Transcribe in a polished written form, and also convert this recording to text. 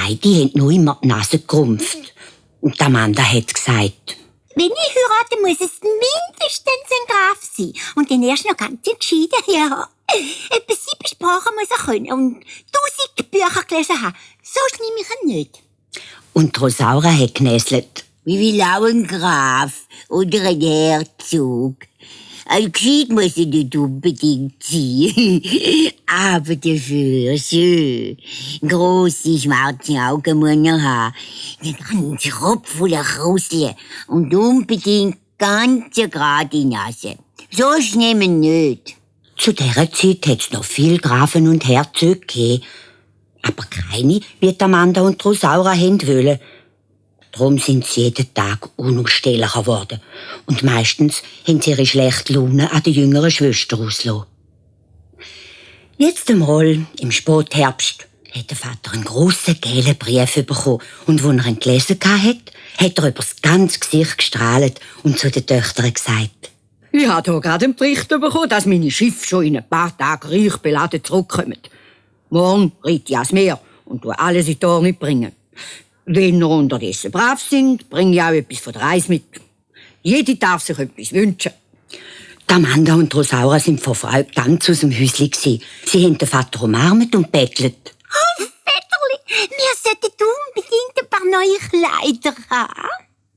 beide haben noch immer die Nase gerümpft. Und Amanda hat gesagt: Wenn ich heirate, muss es mindestens ein Graf sein. Und den erst noch ganz entschieden, ja. Etwa 7 Sprachen muss er können und 1000 Bücher gelesen haben. Sonst nehme ich ihn nicht. Und Rosaura hat genäselt: Ich will auch ein Graf oder ein Herzog. Also gescheit muss er nicht unbedingt sein. Aber dafür schön. Grosse, schwarze Augen muss er haben. Einen ganzen Kopf voller Krusseln. Und unbedingt ganz gerade Nase. Sonst nehmen nicht. Zu dieser Zeit hat es noch viele Grafen und Herzöge gegeben. Aber keine, wie Amanda und Rosaura wollen. Darum sind sie jeden Tag unausstehlicher geworden. Und meistens haben sie ihre schlechte Laune an der jüngeren Schwester ausgelassen. Jetzt einmal, im Spätherbst, hat der Vater einen grossen gelben Brief bekommen. Und als er ihn gelesen hat er über das ganze Gesicht gestrahlt und zu den Töchtern gesagt: Ich habe hier gerade einen Bericht bekommen, dass meine Schiffe schon in ein paar Tagen reich beladen zurückkommen. Morgen reite ich ans Meer und tue alles in die Ordnung bringen. Wenn ihr unterdessen brav sind, bringe ich auch etwas von der Reise mit. Jede darf sich etwas wünschen. Amanda und Rosaura sind vor Freude ganz aus dem Häuschen gewesen. Sie haben den Vater umarmt und bettelt. Oh, Vetterli, wir sollten unbedingt ein paar neue Kleider haben.